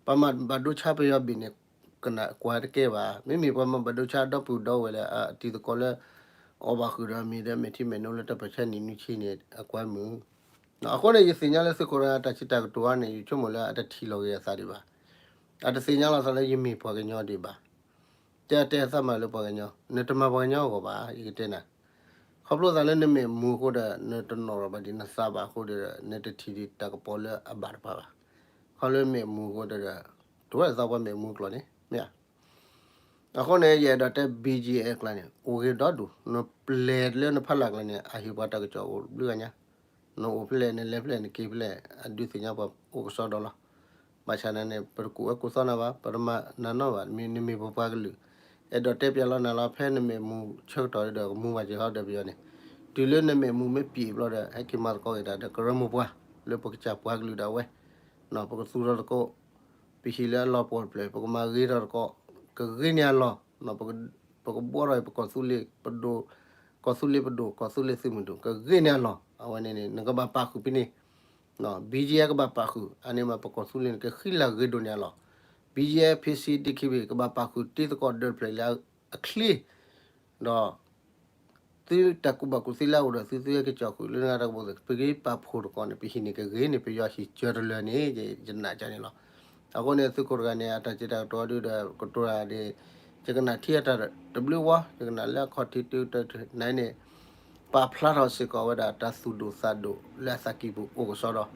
ပှၤမၤဘၣ်ဒိဆါပယီၤဘ့ၣ်န့ၣ် ကနၣ်ကွၢ်တကဲဘၣ်. မ့မ့ၢ်ပှၤမၤဘၣ်ဒိဆါဒီပုၢ်ဒီဝဲၢ်လၢအတံၤသကိးလၢ အီၣ်ဘၣ်ဃုာ်ဒီးမ့ၤဒီးမဲာ်ထံမဲာ်နိလၢတၢ်ပၢၢ်ဆၢနံၣ်နွံဆံန့ၣ် အကွၢ်မုာ်. အဃိန့ၣ် ယသ့ၣ်ညါလၢသုးခိၣ်တဂၤတၢ်စံးတၢ်ကတိၤအံၤန့ၣ် ယဆိကမိၣ်လၢအတထံၣ်လီၤဂ့ၤအသးဒံးဘၣ်. အတသ့ၣ်ညါလီၤသးလၢယမ့ၢ်ပှၤကညီဒံးဘၣ်. တဲတဲသးမၤလၢပှၤကညီ, နတမၤပှၤကညီအဂီၢ်ဘၣ်, ယကတဲနၤ. ခီဖျိသးလၢနမဲာ်မူအဃိဒီး နတနီၣ်ထီၣ်ဘၣ်ဒံးနသးဘၣ်အဃိဒီး နတထံၣ်ဒံးတၢ်ကပီၤလၢအဘၣ်တဖၣ်ဘၣ်. ခီလၢမဲာ်မူအဃိဒီး တဝဲသးပှၢ်မဲာ်မူကျိာ်န့ၣ် မ့ၢ်ဧါ. အဃိန့ၣ် ယအဲၣ်ဒိးတဲ ဘံၣ်ကၠံၣ်အဲၣ် အကျါန့ၣ် အိၣ်ဂ့ၤဒီဒူၣ်, နပျဲၢ်လၢနဖးလၢ်ကျါန့ၣ် အဟ့ၣ်ပှၤတၢ်ကစီၣ်အိၣ်ဘျုးဂၤညါ, နအိၣ်ဖဲလဲၣ် နလဲၤဖဲလဲၣ် နက့ၤဖဲလဲၣ် အဒုးသ့ၣ်ညါပှၤအိၣ်ကစီဒီလီၤ. ဘၣ်ဆၣ်နၤန့ၣ် ပတကူၣ်ဝဲကူၣ်သီနၤဘၣ်, ပတမၤနၤနီတဘၣ်, မ့ၢ်နမ့ၢ်ပပှၤကလုာ်, အဲၣ်ဒိးတဲပျးလီၤနၤလီၤ ဖဲနမဲာ်မူဆၢကတီၢ်ဒီးကမူဘၣ်က့ၤဟီဒီးပယီၤန့ၣ်, တုၤလၢနမဲာ်မူမ့ၢ်ပံာ်ဘျီဒီး ဟဲက့ၤမၤသကိးက့ၤတၢ်ဒီးကရၢမိၢ်ပှၢ် လၢပကစၢ်ပှၤကလုာ်ဒၣ်ဝဲ, ပကသူၣ်ထီၣ်သကိး ပဟံၣ်လၢအလီၤပှီၢ်တဖျၢၣ် ပကမၤဂ့ၤထီၣ်သကိး ကဂ့ၤန့ၢ်အလီၢ်, ပကဘှီထီၣ်ပကီၢ်သူလ့ၤပဒိၣ်, ကီၢ်သူလ့ၤပဒိၣ် ကီၢ်သူလ့ၤသုးမုၢ်ဒိၣ် ကဂ့ၤန့ၢ်အလီၢ်, အဝဲန့ၣ်န့ၣ် နကဘၣ်ပာ်ဃုာ်ဖဲန့ၣ်, ဘံၣ်ကၠံၣ်အဲၣ် ကဘၣ်ပာ်ဃုာ်, အန့ၣ်မးပကီၢ်သူလ့ၤန့ၣ် ကဃံလၤဂ့ၤဒိၣ်န့ၢ်အလီၢ်, ဘံၣ်ကၠံၣ်အဲၣ် ဖံၣ်စံၣ် ဒံၣ်ခံဘ့ၣ် ကဘၣ်ပာ်ဃုာ်တ့သကိးဒီဖျၢၣ်လၢအချ့, ဒီး သုတၢ်ကူၣ်ဘၣ်ကူၣ်သ့လၢအအိၣ်ဒီး သုသုဝဲကစီၣ်ဃုာ်လၢနတၢ်ကပီၤသ့ၣ် ပဂ့ၤပာ်ဖှိၣ်တကိးန့ၣ် ပဟံၣ်န့ၣ်ကဂ့ၤန့ၣ် ပယီၤဟံၣ်စၢၤတလၢာ်န့ၣ် ယနာ်ကန့ၣ်လီၤ. အဃိန့ၣ် သုးခိၣ်တဂၤန့ၣ် အတၢ်စံးတၢ်ကတိၤဒုဒီး ကတိၤတၢ်ဒီး ယကနၣ်ထံအတၢ်တဘျုးဝီ ယကနၣ်လၢအခီၣ်ထံးတုၤတနၤန့ၣ် ပာ်ဖျါထီၣ်စ့ၢ်ကီးဝဲဒၣ်တၢ်သူၣ်ဒိၣ်သးဒိၣ်လၢအသးကံၢ်ပူၤအိၣ်ကစီဒီ အိၣ်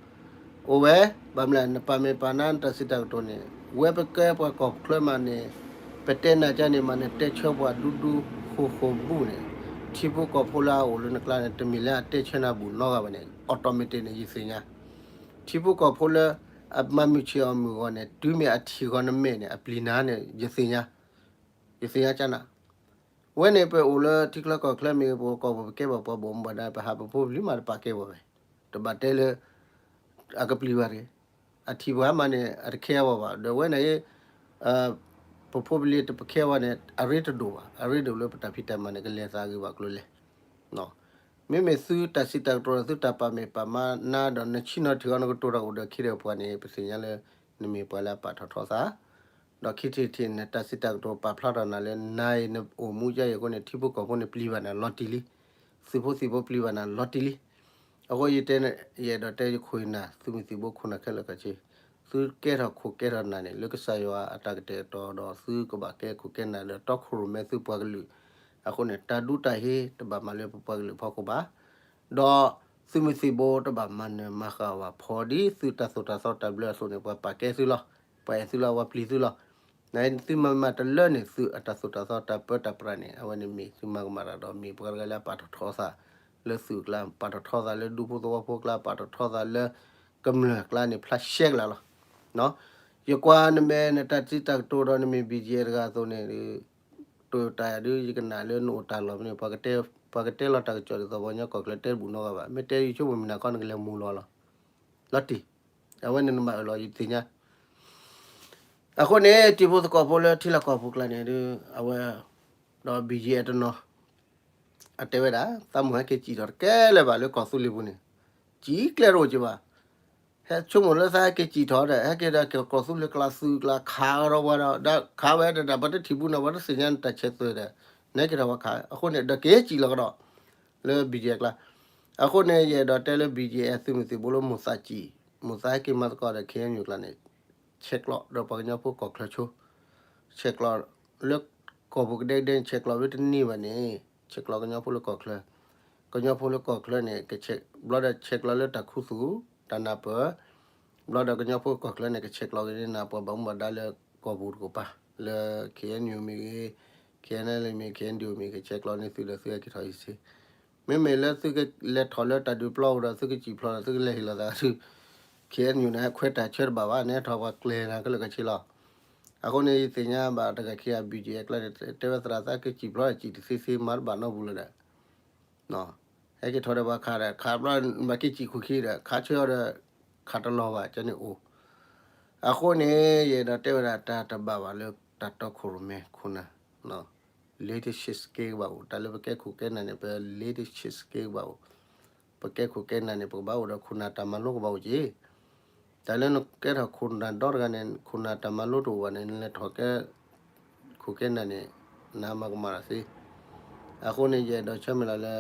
ဝဲ, ဘၣ်မနုၤလဲၣ် နပာ်မ့ၢ်ပာ်နါနတၢ်စံးတၢ်ကတိၤန့ၣ် ဝဲပကဲပှၤကီၢ်ချၢမးန့ၣ် ပတဲနၤကန့ၣ်မးန့ၣ် တဲဆၢပှၤဒူဒူဃိဃိဘူၣ်န့ၣ် ထံဖိကီၢ်ဖိလၢအအိၣ်လၢနကျါန့ၣ် တမ့ၢ်လၢအတဲဆၢနၤဘူၣ်နီတဂၤဘၣ်န့ၣ် automatic န့ၣ် ယသ့ၣ်ညါ. ထံဖိကီၢ်ဖိလၢအမၤမုၢ်ဆ့ၣ်အီၤမုၢ်ဂီၤန့ၣ် တုၤမ့ၢ်အထံၣ်ဂီၤနမဲာ်န့ၣ် အပျံၤနၤန့ၣ် ယသ့ၣ်ညါ, ယသ့ၣ်ညါကနၤ ဝဲန့ၣ်ပအိၣ်လၢထံချၢကီၢ်ချၢမ့ၢ်ဂ့ၤ ပကီၢ်ပူၤပကဲဘၣ်ပှၤဘၣ်မူဘၣ်ဒါ ပဟးပဖိပလံၤမးတပာ်ကဲဘၣ်ဝဲ, တဘၣ်တဲလၢ အကပျံၤဘၣ်တဂ့ၤ, အထံၣ်ပှၤမးန့ၣ် အတခဲအီၤဘၣ် ဒီးဝဲန့ၣ် ပဖိပလံၤတပခဲဝဲန့ၣ် အရ့တဒိၣ်ဘၣ်, အရ့ဒိၣ်လၢပတၢ်ဖံးတၢ်မၤန့ၣ် ကလဲၤသးဂ့ၤဘၣ်ကျိၤလဲၣ်. မ့မ့ၢ်သုတၢ်စံးတၢ်ကတိၤဒီး သုတၢ်ပာ်မ့ၢ်ပာ်မၤနါဒီး နဆံးနီၤထံၣ်အီၤ နကတိၤတၢ်အိၣ်ဒီးခံဒီးပှၤန့ၣ် ပသ့ၣ်ညါလၢ နမ့ၢ်ပှၤလၢအပာ်ထီၣ်ထီသး ဒီးခံထံၣ်တထံၣ် နတၢ်စံးတၢ်ကတိၤပာ်ဖျါထီၣ်နၤလၢ နၤအံၤနအိၣ်မူကါအံၤအဃိန့ၣ် ထံဖိကီၢ်ဖိန့ၣ်ပျံၤဘၣ်နၤလီၤတံၢ်လံ, သုးဖိသံၣ်ဖိပျံၤဘၣ်နၤလီၤတံၢ်လံ. အဃိယတဲ ယအဲၣ်ဒိးတဲယခိၣ်ယနၢ် သုးမုၢ်သံၣ်ဘိခိၣ်နၢ်ခဲလၢာ်ခဲဆ့, သုကဲထီၣ်ခိၣ်ကဲထီၣ်နၢ်န့ၣ် လၢကစၢ်ယွၤအတၢ်ကတဲာ်ကတီၤဒီး သုကဘၣ်ကဲခိၣ်ကဲနၢ်လၢတီခိၣ်ရိၣ်မဲသုပှၤကလုာ်, အဃိန့ၣ် တၢ်ဒူတၢ်ဟ့ၣ်တဘၣ်မၤလၢပပှၤကလုာ်ဖီခိၣ်ဘၣ် ဒီးသုးမုၢ်သံၣ်ဘိတဘၣ်မၤနၢၤမၤဃၣ်ဘၣ်ဖီဒ်သုတၢ်သိၣ်တၢ်သီတၢ်ဘျၢအသိးန့ၣ် ပှၤပာ်ကဲသုလီၤ, ပှၤအဲၣ်သုလီၤ ပှၤပျံၤသုလီၤ. နသုမၤမၤတလၢန့ၣ် သုအတၢ်သိၣ်တၢ်သီတၢ်ပၢတၢ်ပြးန့ၣ် အဝဲန့ၣ်မ့ၢ်သုမၤကမၣ်တၢ်ဒီး မ့ၢ်ပှၤတဂၤလၢအပာ်ထီၣ်ထီသးလၢသုးကျါ, ပာ်ထီၣ်ထီသးလၢဒူဖိသဝီဖိကျါ, ပာ်ထီၣ်ထီသးလၢကမျၢၢ်ကျါန့ၣ် ဖျါရှဲကလာ်လီၤ. ယကွၢ်နမဲာ်နတၢ်စံးတၢ်ကတိၤဒီး နမ့ၢ် ဘံၣ်ကၠံၣ်အဲၣ် တဂၤအသိးန့ၣ် တိၢ်တၢ်ယၤဒု ယကနၣ်လၢနအိၣ်တၢ်လီၢ်ဖဲန့ၣ် ပှၤကတဲလီၤတၢ်ကစီၣ်ဒ်သိးပှၤကညီကီၢ်ချၢတဲတဘူၣ်နီတဂၤဘၣ်, မ့ၢ်တဲယဆိကမိၣ်မုၢ်နၤခီနကလဲၤမူၤလီၤလီၤ, လီၤတံၢ်, အဝဲန့ၣ်နဘၣ်အၢၣ်လီၤယသ့ၣ်ညါ. အဃိန့ၣ် တံၤဖိသကိးဖိလၢထံလီၢ်ကီၢ်ပူၤကျါန့ၣ်ဒု အဝဲ ဒီး ဘံၣ်ကၠံၣ်အဲၣ် တနီၤ အတဲဝဲဒၣ် သးမုၢ်ဟဲက့ၤစံၣ်ထီၣ်တကဲလၢၤဘၣ်လၢကီၢ်သူလ့ၤပူၤန့ၣ်, စံၣ်ကျဲတအိၣ်က့ၤဘၣ် ဟဲဆိကမိၣ်လၢသးဟဲက့ၤစံၣ်ထီၣ်ဒီး ဟဲက့ၤဒီးကီၢ်သူလ့ၤကျါသုးကျါခးကဒီးပှၤဒီး ခးဝဲဒီး ပတထံၣ်ဘူးနီၤ ပတသ့ၣ်ညါနတၢ်ဆဲးသွဲၣ်ဒီး နဟဲက့ၤထီၣ်ပှၤခး အဃိန့ၣ် ဒီးက့ၤစံၣ်လီၤကဒီး လၢ ဘံၣ်ကၠံၣ်အဲၣ် ကျါ. အဃိန့ၣ် ယအဲၣ်ဒိးတဲလၢ ဘံၣ်ကၠံၣ်အဲၣ် သုးမုၢ်သံၣ်ဘိလၢမိၢ်သးစံၣ် မိၢ်သးဟဲက့ၤမၤသကိးဒီး ခ့ၣ်အဲၣ်ယူၣ် ကျါန့ၣ် ဆဲးကျိးဒီးပှၤကညီဖိကီၢ်ချၢဆိ ဆဲးကျိးလၢကီၢ်ပူၤကဒဲကဒဲန့ၣ် ဆဲးကျိးဝဲတန့ၢ်ဘၣ်န့ၣ် ဆဲးကျိးကညီဖိလၢကီၢ်ချၢ, ကညီဖိလၢကီၢ်ချၢန့ၣ် ဘျီဒီးဆဲးကျိးလၢတၢ်ခူသူၣ် တၢ်နၢ်ပၢၢ်, ဘျီဒီးကညီဖိကီၢ်ချၢန့ၣ် ကဆဲးကျိးက့ၤန့ၢ်နၤပှၤဘၣ်မူဘၣ်ဒါလၢကီၢ်ပူၤတကပၤ လၢ ခ့ၣ်အဲၣ်ယူၣ် မ့ၢ်ဂ့ၤ, ခ့ၣ်အဲၣ်ယူၣ် မ့ၢ်ဂ့ၤ ခ့ၣ်အဲၣ်ယူၣ် မ့ၢ်ဂ့ၤ ကဆဲးကျိးန့ၢ်သုဒီးသုဟဲက့ၤထီၣ်အံၤစ့ မ့မ့ၢ်လၢသုကလဲၤထီၣ်လၢတၢ်ဒုးပျီပူၤဒီး သုကစံၣ်ဖျိးဒီး သုကလဲၤဟ့ၣ်လီၤသးဒုး ခ့ၣ်အဲၣ်ယူၣ် န့ၣ် ခွဲးတၢ်ဆၢတဘၣ်ဘၣ် နဟဲထီၣ်ပှၤကျဲၤနၤခဲလၢာ်ခဲဆ့လီၤ. အဃိန့ၣ် ယသ့ၣ်ညါဘၣ်တဂၤခံဂၤ ဘံၣ်ကၠံၣ်အဲၣ် ကျါန့ၣ် တဲဝဲသရၣ်သးကစံၣ်ဖျိး စံၣ်တသ့သ့ မၤတဘၣ်နီတပူၤလၢၤဒီး ဟဲက့ၤထီၣ်ဒီးပှၤခးဒီး ခးဘျီ ဘၣ်က့ၤစံၣ်ခိၣ်ခံဒီး ခးဆၢအီၤဒီး ခးတလီၤဘၣ် ကန့ၣ်အိၣ် အဃိန့ၣ် ယအဲၣ်ဒိးတဲဝဲဒၣ်တၢ်တဘၣ်ဘၣ်လၢတၢ်တီခိၣ်ရိၣ်မဲခိၣ်နၢ် leadership skill ကဘၣ်အိၣ် တၢ်လၢပကဲခိၣ်ကဲနၢ်န့ၣ် ပ leadership skill ကဘၣ်အိၣ် ပကဲခိၣ်ကဲနၢ်န့ၣ် ပကဘၣ်အိၣ်ဒီးခိၣ်နၢ်တၢ်မၤလိကဘၣ်အိၣ်က့ၤ တၢ်လၢနကဲထီၣ်ခိၣ်နၢ်ဒီတဂၤန့ၣ် ခိၣ်နၢ်တၢ်မၤလိတအိၣ်ဘၣ်န့ၣ် နလဲၤထီၣ်ကဲ ခိၣ်ကဲနၢ်န့ၣ် နမၤကမၣ်တၢ်သ့. အဃိန့ၣ် ယအဲၣ်ဒိးဆၢမုၢ်လၢ်လၢ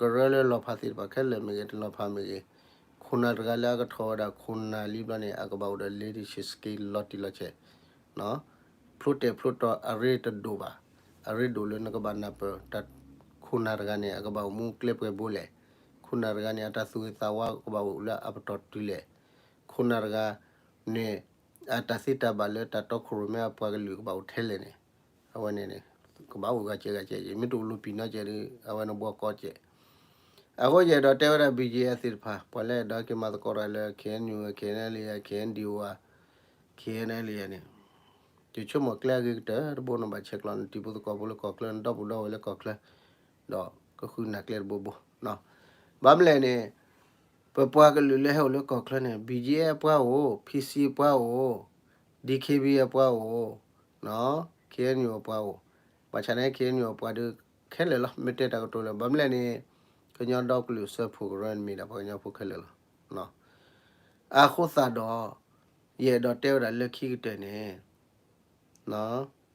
ကရၢလၢလီၤဖးသ့ၣ်တဖၣ်ခဲလၢာ်မ့ၢ်ဂ့ၤ တလီၤဖးမ့ၢ်ဂ့ၤ ခိၣ်နၢ်တဂၤလၢအကထီၣ်ဝဲဒၣ်ခိၣ်နၢ်လံဘျီန့ၣ် အကဘၣ်အိၣ်ဒီး leadership skill လီၤတံၢ်လီၤဆဲး ဖျိတဲာ်ဖျိတီၤအရ့တဒိၣ်ဘၣ်. အရ့ဒိၣ်လၢနကဘၣ်နၢ်ပၢၢ်တၢ်ခူ ခိၣ်နၢ်တဂၤန့ၣ် အကဘၣ်အိၣ်မူကျဲပှဲၤဘိလဲၣ်, ခိၣ်နၢ်တဂၤန့ၣ် အတၢ်သူၣ်ဂ့ၤသးဝါကဘၣ်အိၣ်လၢအပတီၢ်တုၤလဲၣ်, ခိၣ်နၢ်တဂၤန့ၣ် အတၢ်သ့တၢ်ဘၣ်လၢတၢ်တီခိၣ်ရိၣ်မဲအပှၤကလုာ်ကဘၣ်အိၣ်ထဲလဲၣ်န့ၣ်, အဝဲန့ၣ်န့ၣ် ကဘၣ်အိၣ်ဂၤစဲးဂၤစဲး, မ့ၢ်တအိၣ်လီၤပံာ်နီစဲးဒီး အဝဲန့ၣ်ဘှီကီစဲး အဃိယအဲၣ်ဒိးတဲဝဲဒၣ် B G F သ့ၣ်တဖၣ် ပှၤလၢအဲၣ်ဒိးက့ၤမၤသကိးတၢ်လၢ K N U, K N L A, K N D O, K N L A န့ၣ်, ယဆိကမိၣ်ကျဲအဂ့ၤကတၢၢ်တဘိန့ၣ် ဘၣ်ဆဲးကျိးနတံၤဖိသကိးဖိလၢကီၢ်ချၢ, နဒီပုၢ်ဒီဝဲၢ်လၢကီၢ်ချၢ, ဒီးကဃုနၤကျဲတဘိဘိ. ဘၣ်မနုၤလဲၣ်န့ၣ် ပပှၤကလုာ်လၢဟဲအိၣ်လၢကီၢ်ချၢန့ၣ် B G F အပှၤအိၣ်, P C အပှၤအိၣ်, D K B အပှၤအိၣ်, K N U အပှၤအိၣ်, ဘၣ်ဆၣ်န့ၣ် K N U အပှၤဒီး ခဲလၢာ်လီၤ, မ့ၢ်တဲတၢ်ကတိၤလၢ ဘၣ်မနုၤလဲၣ်န့ၣ် ကညီဒီကလုာ်စၢဖှိၣ်ကရၢန့ၣ်မ့ၢ်ဒၣ်ပှၤကညီဖိခဲလၢာ်လီၤ. အဃိသတးဒီး ယအဲၣ်ဒိးတဲဝဲဒၣ်လၢခံကတၢၢ်န့ၣ်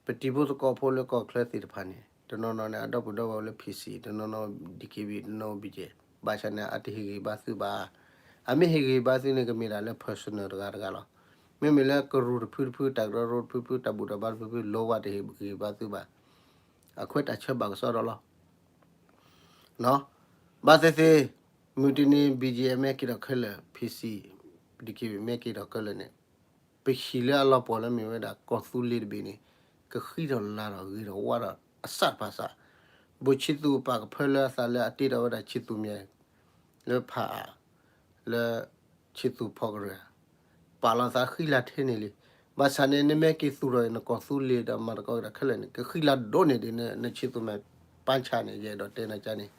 ပတံၤဖိသကိးဖိလၢကီၢ်ချၢသ့ၣ်တဖၣ်န့ၣ် တနီၤနီၤန့ၣ် အဒီပုၢ်ဒီဝဲၢ်အိၣ်လၢ P C, တနီၤနီၤ D K B, တနီၤ B G F, ဘၣ်ဆၣ်န့ၣ် အတဟ့ၣ်ဂံၢ်ဘါသုဘၣ်. အမ့ၢ်ဟ့ၣ်ဂံၢ်ဘါသုန့ၣ် ကမ့ၢ်ဒၣ်လၢ personal တဂၤတဂၤလီၤ. မ့မ့ၢ်လၢကရူၢ်တဖုတဖု တၢ်ကရၢကရိတဖုတဖု တၢ်ဘူၣ်တၢ်ဘါတဖုတဖု လိၣ်ဝဲတဟ့ၣ်ဂံၢ်ဘါသုဘၣ်. အခွဲးတၢ်ဆၢဘၣ်ကစီဒီလီၤ. ဘၣ်သ့ၣ်သ့ၣ် မုၢ်တနံၤ B G F မ့ၢ်က့ၤထီၣ်ခဲလၢာ်, P C, D K B မ့ၢ်က့ၤထီၣ်ခဲလၢာ်န့ၣ် ပဟံၣ်လၢအလီၤပှီၢ်လၢမ့ၢ်ဝဲဒၣ်ကီၢ်သူလ့ၤတဘ့ၣ်န့ၣ် ကဃံထီၣ်လၤထီၣ်ဂ့ၤထီၣ်ဝါထီၣ်အစးတဖၣ်စး, ဘိၣ်ဆံးသူၣ်ပာ်ကဖၢလၢအသးလၢအတ့ထီၣ်ဝဲဒၣ်ဆံးသူၣ်မ့ၢ် လၢဖးအါ လၢဆံးသူၣ်ဖီကရၢၢ် ပာ်လီၤသးဃံလၤထဲန့ၣ်လံ. ဘၣ်ဆၣ်န့ၣ် နမ့ၢ်က့ၤသူၣ်ထီၣ်အံၤ နကီၢ်သူလ့ၤဒီးမၤသကိးက့ၤတၢ်ခဲလၢာ်န့ၣ် ကဃံလၤဒိၣ်န့ၢ်ဒံးနဆံးသူၣ်မဲာ်ပၢ်ဆၣ်န့ၣ် ယအဲၣ်ဒိးတဲနၤကန့ၣ်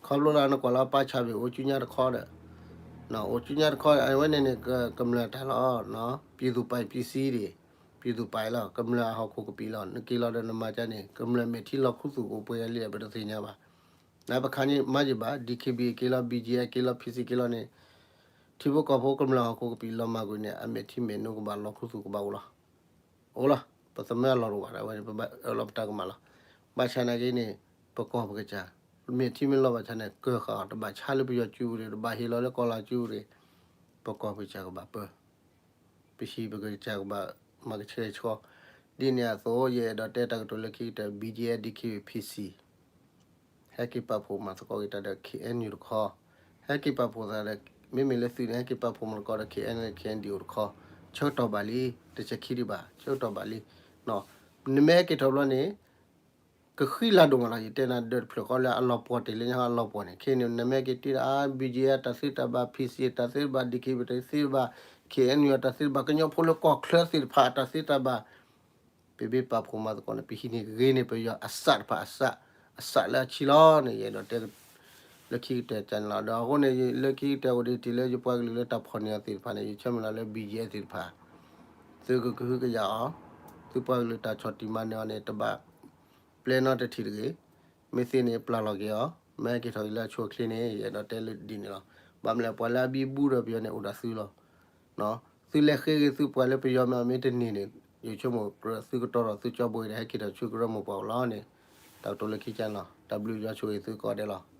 ခီဖျိလၢနကွၢ်လၢပၢ်ဆၣ်ဘ့ၣ် အိၣ်ကၠူညါတခီဒီး အိၣ်ကၠူညါတခီ အဝဲန့ၣ်န့ၣ် ကမျၢၢ်တၢ်လီၤ, ပြည်သူ့ပိုင်ပစ္စည်း ဒံး, ပြည်သူ့ပိုင်လီၤ, ကမျၢၢ်အဟီၣ်ခိၣ်ကပံာ်လီၤ. နက့ၤလီၤဒီးနမၤကန့ၣ် ကမျၢၢ်မဲာ်ထံလီၤခူသူၣ်ကအိၣ်ပှဲၤဂၤလံဒီး ပတသ့ၣ်ညါဘၣ်. နပခါန့ၣ်မၤယံၤဘၣ် D K B က့ၤလီၤ B G F က့ၤလီၤ P C က့ၤလီၤန့ၣ် ထံဖိကီၢ်ဖိကမျၢၢ်ဟီၣ်ခိၣ်ကပံာ်လီၤမၢ်ကွံာ်န့ၣ် အမဲာ်ထံမဲာ်နိကဘၣ်လီၤခူသူၣ်ကဘၣ်အိၣ်လီၤ. အိၣ်လီၤ, ပသမၢအလီၢ်တအိၣ်ဘၣ် အဝဲန့ၣ် ပဘၣ်အၢၣ်လီၤပတၢ်ကမၣ်လီၤ. ဘၣ်ဆၣ်နာ်က့န့ၣ် ပကီၢ်ပကစၢ် မဲာ်ထံမ့ၢ်လီၤဘၣ်ဆၣ်န့ၣ် ကၢၢ်ဃာ်အီၤ တဘၣ်ဆါလၢပယီၤစုပူၤဒီး တဘၣ်ဟ့ၣ်လီၤလၢကီၢ်လီၤစုပူၤဒီး ပကီၢ်ပကစၢ်ကဘၣ်ပၢ ပဟံၣ်ပကစၢ်ကဘၣ်မၤကဆှဲကဆှီ. ဒ်န့ၣ်အသိး ယအဲၣ်ဒိးတဲတၢ်ကတိၤလၢခံကတၢၢ် B G F D K B P C ဟဲက့ၤပာ်ဖှိၣ်မၤသကိးက့ၤတၢ်ဒီး K N U တခီ, ဟဲက့ၤပာ်ဖှိၣ်သးဒီး မ့မ့ၢ်လၢသုးန့ၣ် ဟဲက့ၤပာ်ဖှိၣ်မၤသကိးဒီး K N L K N D O တခီ, ဆၢကတီၢ်ဘၣ်လံ, တဆဲးခံဒံးဘၣ်, ဆၢကတီၢ်ဘၣ်လံ. နမ့ၢ်ဟဲက့ၤထီၣ်ဘျီန့ၣ် ကဃံလၤဒိၣ်မးလီၤ. ယတဲနၤဒီးတဖျၢၣ်ဃီလၢအလီၤပှီၢ်တ့ၢ်လၢညါအလီၤပှီၢ်န့ၣ် ခဲအံၤန့ၣ် နမ့ၢ်က့ၤတ့ၢ်ဒီး B G F တၢ်သ့တၢ်ဘၣ် P C တၢ်သ့တဘၣ် D K B တၢ်သ့တဘၣ် K N U တၢ်သ့တဘၣ် ကညီဖိလၢကီၢ်ချၢသ့ၣ်တဖၣ်အတၢ်သ့တၢ်ဘၣ် ပမ့ၢ်ပာ်ဖှိၣ်မၤသကိးန့ၣ် ပဟံးန့ၢ်ဂ့ၤန့ၢ်ပယီၤအစးတဖၣ်အစး, အစးလၢအဆံလီၤန့ၣ် ယအဲၣ်ဒိးတဲ လၢခံကတၢၢ်ကန့ၣ်လီၤ. ဒီးအဃိန့ၣ် လၢခံကတၢၢ်အိၣ်ဒံးတ့ၢ်လၢယပှၤကလုာ်လၢတၢ်ဖီၣ်န့ၢ်အီၤသ့ၣ်တဖၣ်န့ၣ် ယဆၢမုၢ်လၢ်လၢ B G F သ့ၣ်တဖၣ် သုကကဟုကယာ်အီၤ, သုပှၤကလုာ်တၢ်ဆီၣ်တံၢ်မၤနၢၤအီၤန့ၣ် တဘၣ်ပျဲနီတထံၣ်တဂ့ၤ. မ့ၢ်သ့န့ၣ် ပျၢ်လီၤက့ၤအီၤ, မ့ၢ်က့ၤထီၣ်က့ၤလၢအဆိအချ့န့ၣ် ယအဲၣ်ဒိးတဲလၢဒ်န့ၣ်လီၤ. ဘၣ်မနုၤလဲၣ် ပှၤလၢအဘံဘူဒီးပယီၤန့ၣ် အိၣ်ဒီးသုလီၤ. သုလဲၤဃ့က့ၤသုပှၤလၢပယီၤမ့ၢ်အမ့ၢ်တန့ၢ်န့ၣ် ယဆိကမိၣ်ကြၢးသုကတီၤထီၣ်သုကၠီဘိအံၤဒီး ဟဲက့ၤထီၣ်ဆူကရၢမိၢ်ပှၢ်အိၣ်လီၤန့ၣ် တၢ်ကတိၤလၢခံကန့ၣ်လီၤ. တၢ်ဘျုးယွၤဆိၣ်ဂ့ၤသုကိးဂၤဒဲးလီၤ.